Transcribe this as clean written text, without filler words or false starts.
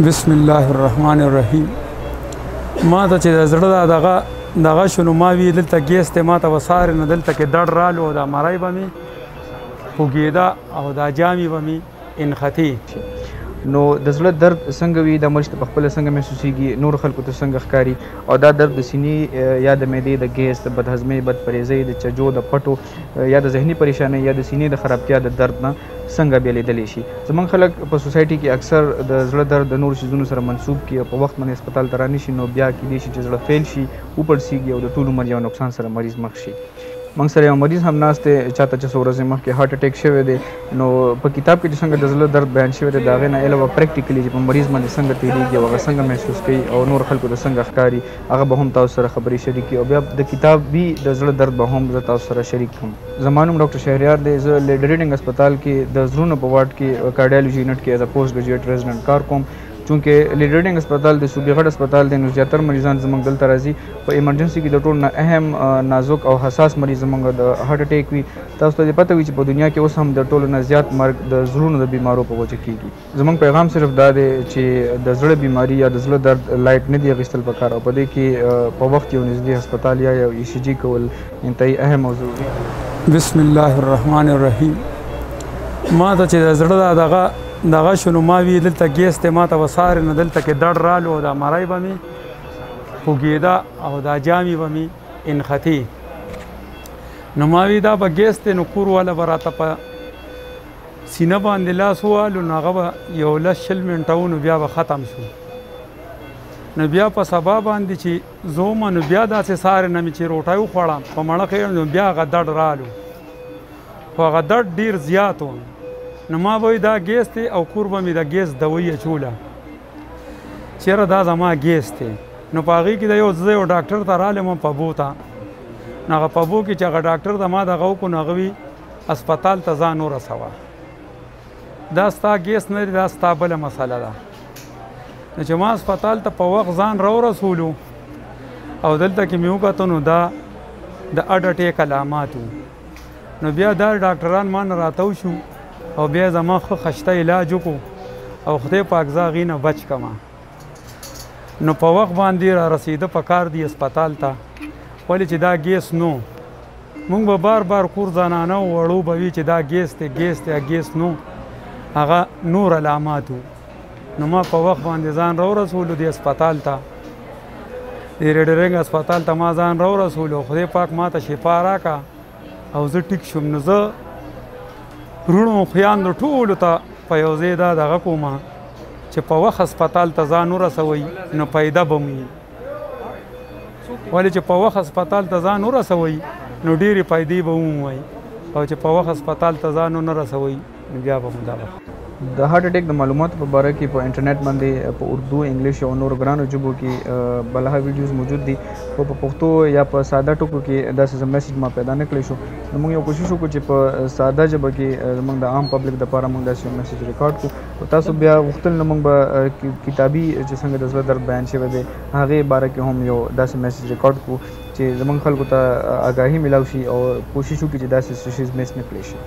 بسم الله الرحمن الرحیم. ما ته چې د زړه دا دغه دغه شو، نو ما وی دلته ګیس دی، ما ته وسارې نه دلته کې دړ رالو او دا مرۍ به مې خوږېده او دا جامې به مې انختې. نو د زړه درد څنګه وي، دا مریض ته په خپله څنګه محسوسېږي، نور خلکو ته څنګه ښکاري، او دا درد د سینې یا د معدې د ګیس، د بدهضمۍ، بدپرهېزۍ، د چجو د پټو یا د ذهني پریشانۍ یا د سینې د خرابتیا د درد نه څنګه بېلېدلی شي؟ زموږ خلک په سوسایټي کې اکثر د زړه درد د نورو څیزونو سره منسوب کړي او په وخت باندې هسپتال ته رانه شي، نو بیا کېدای شي چې زړه فیل شي، وپړسېږي او د ټول عمر یو نقصان سره مریض مخ شي. موږ سره یو مریض هم ناست دی، چاته چې څو ورځې مخکې هارټ اټیک شوی دی. نو په کتاب کې چې څنګه د زړه درد بیان شوی دی، د هغې نه علاوه پریکټیکلي چې په مریض باندې څنګه تېرېږي او هغه څنګه محسوس کوي او نور خلکو ته څنګه ښکاري، هغه به هم تاسو سره خبرې شریک کړي او بیا د کتابي د زړه درد به هم زه تاسو سره شریک کړم. زما نوم ډاکټر شهریار دی، زه لیډي ریډنګ هسپتال کې د زړونو په وارډ کې کارډیالوجي یونټ کې as a post graduate resident کار کوم. چونکه لیډي ریډنګ هسپتال د صوبې غټ هسپتال دی، نو زیاتر مریضان زموږ دلته راځي. په ایمرجنسي کې د ټولو نه اهم، نازک او حساس مریض زموږ د هارټ اټیک وي. تاسو ته دې پته وي چې په دنیا کې اوس هم د ټولو نه زیات مرګ د زړونو د بیمارو په وجه کېږي. زموږ پیغام صرف دا دی چې د زړه بیماري یا د زړه درد لایټ نه دی اخیستل پکار، او په دې کې په وخت یو نږدې هسپتال یا یو ای سي جي کول انتهایي اهم او ضروري دي. بسم الله الرحمن الرحیم. ما ته چې د زړه دا دغه دغه شو، نو ما وی دلته ګیس دی، ما ته وسارې نه دلته کې دړ رالو او دا مرۍ به مې خوږېده او دا جامې به مې انختې. نو ما وی دا به ګیس دی، نو کور والا به راته په سینه باندې لاس ووهلو، نو هغه به یو لس 20 منټه و، نو بیا به ختم شو. نو بیا په سبا باندې چې زه وم، نو بیا داسې سارې نه مې چې روټۍ وخوړه په مړه کې، نو بیا هغه دړ رالو، خو هغه دړ ډېر زیات و. نو ما به وی دا ګیس دی او کور به مې د ګیس دوایي اچوله، چېرې دا زما ګیس دی. نو په هغې کې د یو زه یو ډاکټر ته رالم پبو ته، نو هغه پبو کې چې هغه ډاکټر ته ما دغه وکړو، نو هغه وی هسپتال ته ځان ورسوه، دا ستا ګیس نه دی، دا ستا بله مسله ده. نو چې ما هسپتال ته په وخت ځان راورسولو او دلته کې مې وکتو، نو دا د هارټ اټیک علامات وو. نو بیا دا ډاکټران ما نه راتاو شو او بیا زما ښه خشته علاج وکړو او خدای پاک زه هغې نه بچ کړم. نو په وخت باندې را رسېده په کار دی هسپتال ته، ولې چې دا ګیس نو موږ به بار بار کور زنانه او وړو به وي چې دا ګیس دی، ګیس دی، ګیس نو هغه نور علامات وو. نو ما په وخت باندې ځان راورسولو دې هسپتال ته، دې ریډرنګ هسپتال ته ما ځان راورسولو، خدای پاک ما ته شفا راکړه او زه ټیک شوم. نو زه وروڼو خویندو ټولو ته په یو ځای دا دغه کوم چې په وخت هسپتال ته ځان ورسوئ، نو پیدا به مو وي. ولې چې په وخت هسپتال ته ځان ورسوئ نو ډېرې فایدې به ومومئ، او چې په وخت هسپتال ته ځان ونه رسوئ نو بیا به مو دغه. د هارټ اټیک د معلوماتو په باره کې په انټرنیټ باندې په اردو، انګلیش او نورو ګرانو ژبو کې بلها ویډیوز موجود دي، خو په پښتو یا په ساده ټکو کې داسې څه میسج ما پیدا نه کړی شو. نو موږ یو کوشش وکړو چې په ساده ژبه کې زموږ د عام پبلک دپاره موږ داسې یو میسج ریکارډ کړو. خو تاسو بیا غوښتل نو موږ به کتابي چې څنګه د زړه درد بیان شوی دی هغې باره کې هم یو داسې میسج ریکارډ کړو چې زموږ خلکو ته آګاهي میلاو شي او کوشش وکړي چې داسې څه شیز میس نه کړی شي.